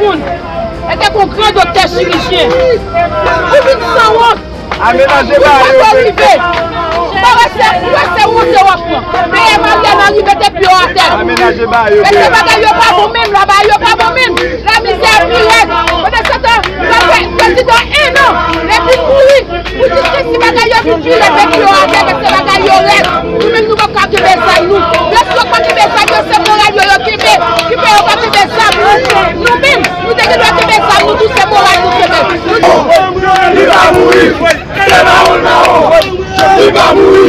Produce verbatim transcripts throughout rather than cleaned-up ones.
moun. E te kon gran doktè chirijyen. Ou vin sanwont. Amenaje bagay yo, men. Ou pa wè se, ou wè se wonte w ap pran. Dèyè Ariel Henry mete pye w atè. Amenaje bagay yo, men. Mesye, bagay yo pa bon menm, la bagay yo pa bon menm. Lamizè pi rèd. Pandan se tan, sa fè prezidan en an, epi mouri. Pou di ke si bagay yo vin pi rèd, mete yo atè, paske bagay yo rèd. Nou menm nou p ap ka kenbe zam nou. Mesye yo pa kenbe zam yo, se moral yo yo kenbe. Ki fè yo pa kenbe zam nou. Nou menm, nou te gen dwa kenbe zam nou tou, se moral nou kenbe. Nou di Li pa mouri! Se mawon, mawon! Li pa mouri!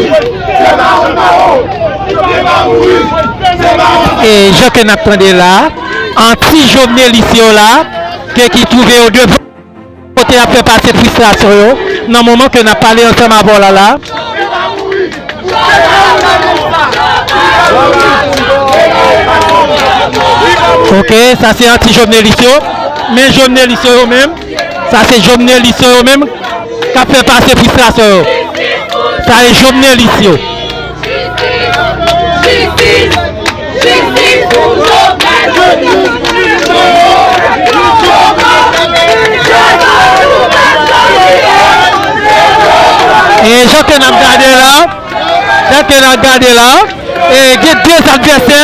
Se mawon, mawon! Li pa mouri! Se mawon! E jan ke n ap tande la, anti-jovnelis yo la, ke ki twouve yo devan kote y ap fè pase fristrasyon yo, nan moman ke n ap pale ansanm avè w la la. Ok, sa se anti-jovnelis yo. Men jovnelis yo yo menm. Sa se jovnelis yo yo menm k ap fè pase fristrasyon yo. Sa e jovnelis yo. Jistis! Jistis pou Jovenel! Jistis pou Jovenel! E jan ke n ap gade la, jan ke n ap gade la, e gen de advèsè,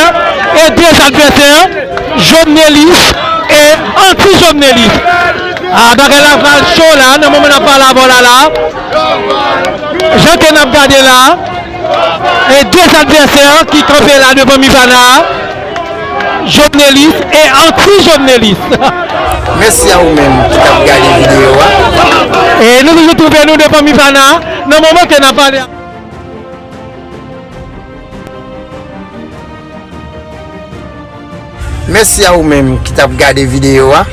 e de advèsè, jovnelis e anti-jovnelis. A, bagay la pral cho la, nan moman n ap pale avè w la la. Jan ke n ap gade la, e de advèsè ki kanpe la devan Mivana a, jovnelis e anti-jovnelis. Mèsi a ou menm ki t ap gade videyo a. E nou toujou twouve nou devan Mivana a, nan moman ke n ap pale. Mèsi a ou menm ki t ap gade videyo a.